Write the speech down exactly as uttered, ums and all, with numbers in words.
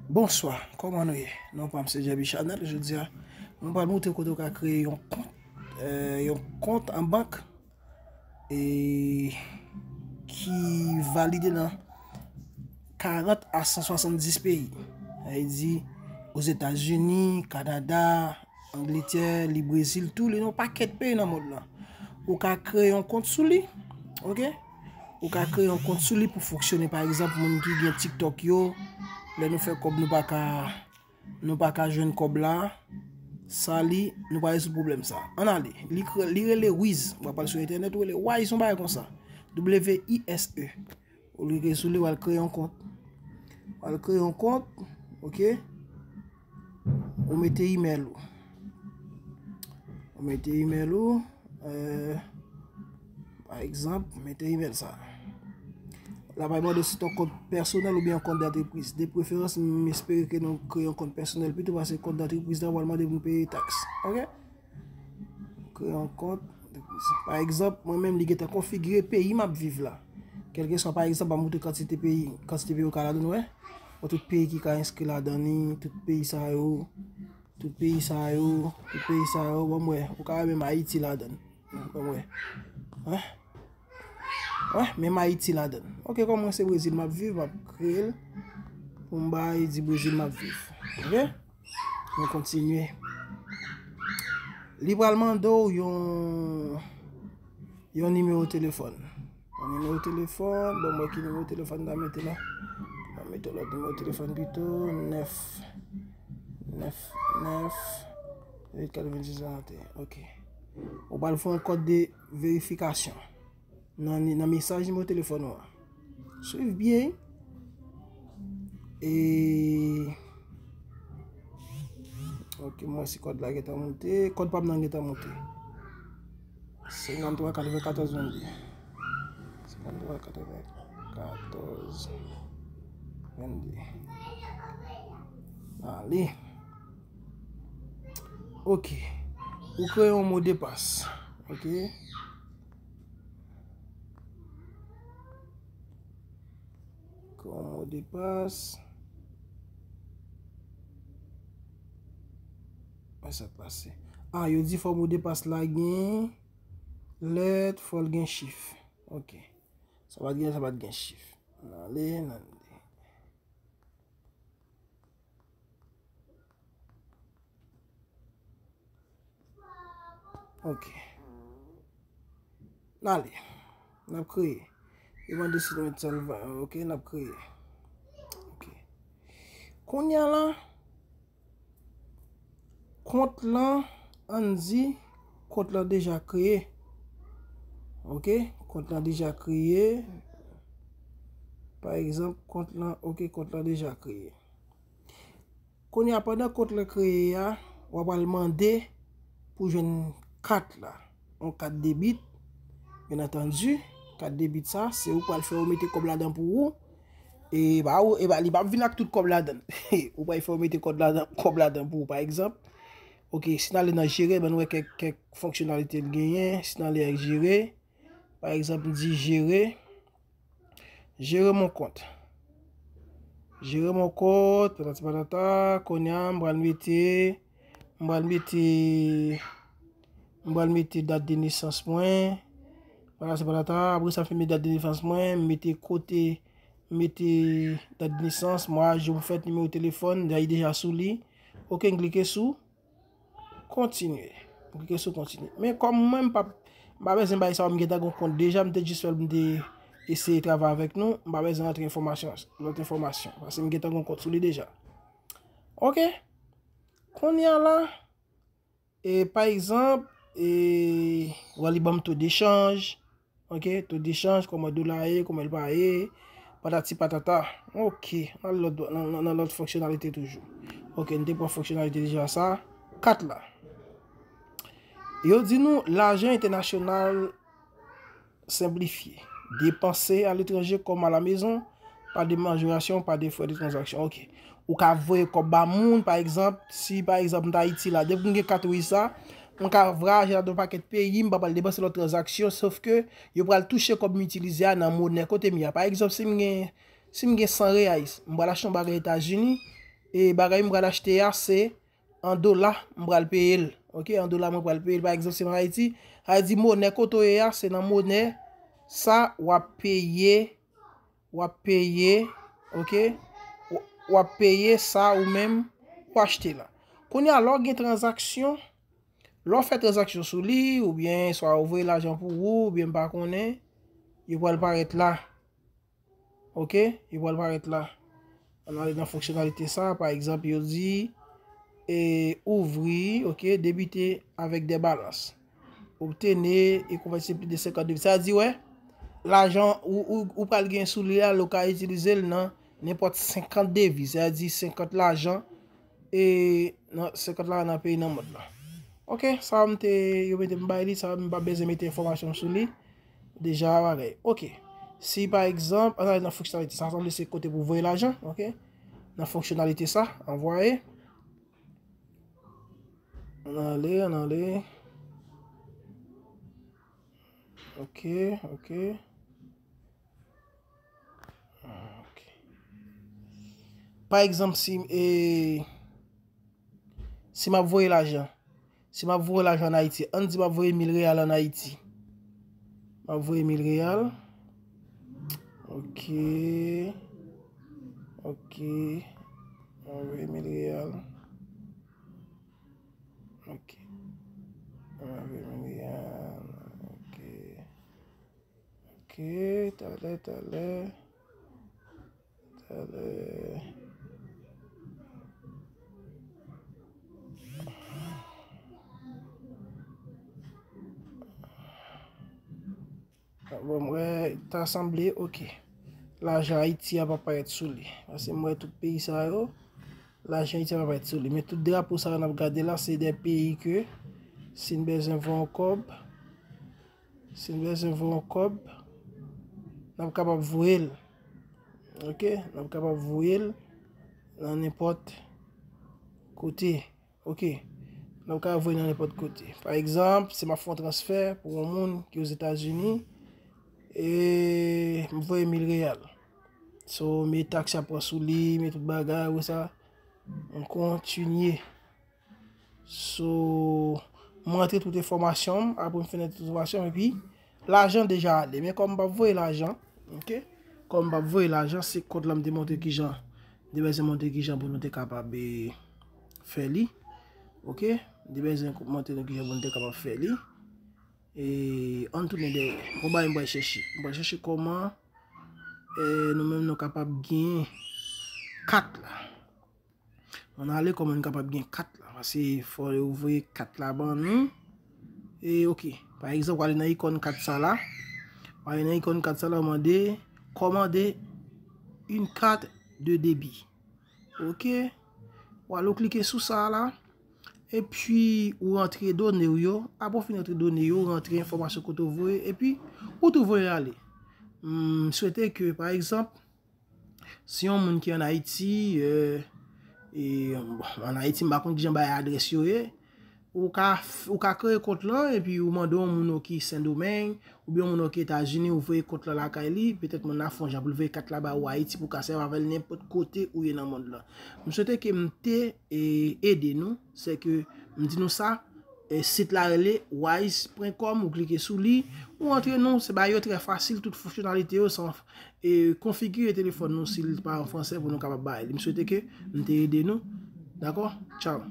Bonswa, kòman nou ye? Non pa m se Jerby Chanel. Jodi a, mwen pral montre kote w ka kreye yon kont, eh, yon kont an bank, e ki valide nan karant a san swasanndis peyi. Sa vle di, Ozetazini, Kanada, Angletè, li Brezil, tou li nan yon pakèt peyi nan mond lan. Ou ka kreye yon kont sou li, oke? Ou ka kreye yon kont sou li pou fonksyone. Pa egzanp, moun ki gen TikTok yo, lè nou fè kòb, nou pa ka, nou pa ka jwenn kòb la. Sa li, nou pa rezoud pwoblèm sa. Ann ale. Li kre-, li rele Wiz. Ou pa pral sou entènèt, ou rele Wise, yon bagay konsa. W I S E. Ou klike sou li, w al kreye yon kont. W al kreye yon kont, oke? Ou mete email ou. Ou mete email ou, eh, pa egzanp, mete email sa. L ap mande si se yon kont pèsonèl oubyen yon kont dantrepriz. De preferans, m espere ke nou kreye yon kont pèsonèl pito, paske kont dantrepriz la pral mande pou nou peye taks. Oke? Kreye yon kont. Pa egzanp, mwen menm, li gentan konfigire peyi m ap viv la. Kèlkeswa, pa egzanp, m ap montre kantite peyi, kantite peyi ou ka ladan, wè. Bon, tout peyi ki ka enskri ladan li, tout peyi sa yo, tout peyi sa yo, tout peyi sa yo, bon, m wè, ou ka wè menm Ayiti ladan. Bon, m wè. Wè? Wè, menm Ayiti ladan. Oke, kòm mwen se Brezil m ap viv, m ap kreye l pou m bay di Brezil m ap viv. Oke? Nou kontinye. Li pral mande w yon, yon nimewo telefòn. Yon nimewo telefòn, bon, mwen ki nimewo telefòn m ta mete la? M ta mete lòt nimewo telefòn pito, nèf, nèf, nèf, uit, katrevendiz, karanteyen. Oke. Ou pral fè yon kòd de verifikasyon nan, nan mesaj nimewo telefòn ou an. Swiv byen. E, oke, m wè si kòd la gentan moute. Kòd pa m nan gentan moute. Senkanntwa katrevenkatòz vennde. Senkanntwa katrevenkatòz vennde. Ale. Oke. Ou kreye yon modepas. Oke. Kreye yon modepas. Wè sa k pase. Ah, yo di fò modepas la gen lèt, fò l gen chif. Oke. Sa pa t gen, sa pa t gen chif. Ann ale, ann ale. Oke. Ann ale. N ap kreye. Yo mande si nou mèt salva. Oke, n ap kreye. Oke. Kounye a la, kont lan, ann di, kont lan deja kreye. Oke, kont lan deja kreye. Pa egzanp, kont lan, oke, kont lan deja kreye. Kounye a, pandan kont lan kreye a, w ap al mande pou jwenn kat la. Yon kat debit, byen antandi, kat debit sa, se ou k pral fè yo mete kòb ladan pou ou. E pa ou, e pa, li p ap vin ak tout kòb ladan l. Ou pral fè yo mete kòb ladan, kòb ladan pou ou, pa egzanp. Oke, si n ale nan jere, ban n wè kèk, kèk fonksyonalite l genyen. Si n ale nan jere, pa egzanp, m di jere. Gérer mon compte. Gérer mon compte, patati patata. Kounye a, m pral mete, m pral mete, m pral mete dat de nesans mwen. Patati patata. Apre sa, m fin mete dat de nesans mwen, m mete kote, m mete dat de nesans, mwa, jou m fèt, nimewo telefòn, li deja sou li. Oke, m klike sou Kontinye. M klike sou kontinye. Men kòm mwen, m pa, m pa bezwen bay sa yo, m gentan gon kont deja, m te jis fè l, m te eseye travay avèk nou, m pa bezwen rantre enfòmasyon, lòt enfòmasyon, paske m gentan gon kont sou li deja. Oke. Kounye a la, e, pa egzanp, e, wè li ban m to dechanj, Oke, to dechanj, kòman dola ye, kòman l pa ye, patati patata. Oke, nan lòt, nan, nan, nan lòt fonksyonalite toujou. Oke, n te pran fonksyonalite deja sa. Kat la. Yo di nou, lajan entènasyonal senplifye. Depanse aletranje kòm alamezon, pa de majorasyon, pa de frè de tranzaksyon. Oke. Ou ka voye kòb ba moun, pa egzanp, si pa egzanp m t Ayiti la, depi m gen kat Wise sa, m ka vwayaje ladan yon pakèt peyi, m pa pral depanse lòt tranzaksyon, sof ke yo pral touche kòb m itilize a nan monè kote m ye a. Pa egzanp, si m gen, si m gen san reais, m pral achte yon bagay Etazini, e bagay m pral achte a, se an dola, m pral peye l. Ok, an dola, mwen pral peye l. Pa egzanp, se nan Ayiti, sa vle di monè kote w ye a, se nan monè sa w ap peye, w ap peye, ok, w, w ap peye sa ou menm ou achte la. Kounye a, lè w gen tranzaksyon, lè w fè tranzaksyon sou li, oubyen swa yo voye lajan pou ou, oubyen m pa konnen, yo pral parèt la. Ok, yo pral parèt la. Ann ale nan fonksyonalite sa, pa egzanp, yo di, e, ouvrir, ok, débuter avec des balances. Obtenir et convertir plus de cinquante devises. Sa di, wè, lajan ou, ou, ou pral gen sou li a, ou ka itilize l nan nenpòt senkant deviz. Sa di senkant lajan, e nan senkant lajan nan peyi nan mond lan. Ok, sa m te, yo mete m bay li, sa m pa bezwen mete enfòmasyon m sou li. Deja, bagay. Ok. Si pa egzanp, ann ale nan fonksyonalite. Sa sanble se kote pou voye lajan, ok? Nan fonksyonalite sa, anvoye. Ann ale, ann ale. Ok, ok. Ok. Pa egzanp, si, e, si m ap voye lajan, si m ap voye lajan ann Ayiti, ann di m ap voye mil reyal ann Ayiti. M ap voye mil reyal. Ok. Ok. M ap voye mil reyal. Ok. M ap voye mil reyal. Ok. Ok, talè, talè. Talè. Bon, m wè, ta sanble, ok. Lajan Ayiti a pa parèt sou li. Paske m wè tout peyi sa yo, lajan Ayiti a pa parèt sou li. Men tout drapo sa yo n ap gade la, se de peyi ke si n bezwen voye yon kòb, si n bezwen voye yon kòb, n ap kapab voye l. Ok? N ap kapab voye l nan nenpòt kote. Ok? N ap kapab voye nan nenpòt kote. Pa egzanp, si m ap fè yon transfè pou yon moun ki Ozetazini, e m voye mil reyal. So, men taks y ap pran sou li, men tout bagay, ou sa, m kontinye. So, m rantre tout enfòmasyon m, apre m fin rantre tout enfòmasyon m, epi lajan deja ale. Men kòm m p ap voye lajan, ok? Kòm m p ap voye lajan, se kont lan m te montre kijan, m te bezwen montre kijan pou nou te kapab, e, fè li. Ok? M te bezwen montre nou kijan pou nou te kapab fè li. E, ann tounen dèyè. Gon bagay m pral chèche. M pral chèche kòman, e, nou menm nou kapab gen kat la. Ann ale kòman n kapab gen kat la. Paske fò yo voye kat la ban nou. E, ok. Pa egzanp, w ale nan ikòn kat sa la. W ale nan ikòn kat sa la, w mande, commander une carte de débit. Ok. W ale w klike sou sa la. Epi, ou rantre done w yo. Apre w fin rantre done yo, ou rantre enfòmasyon kote w voye. Epi, ou tou voye ale. M swete ke, pa egzanp, si yon moun ki ann Ayiti, e, e, bon, ann Ayiti, m pa konn kijan bagay adrès yo ye, ou ka, ou ka kreye kont lan, epi ou mande yon moun ki Sendomeng, oubyen yon moun ki Etazini, ou voye kont lan lakay li, petèt moun nan fè yon jan pou l voye kat la ba ou Ayiti pou w ka sèvi avè l nenpòt kote ou ye nan mond lan. M swete ke m te, e, ede nou, se ke m di nou sa, e, sit la rele wise pwen kòm, ou klike sou li, ou antre non, se bagay yo trè fasil, tout fonksyonalite yo, se e, konfigire telefòn nou si l pa an fransè pou nou kapab bay li. M swete ke m te ede nou. Dakò? Tchao.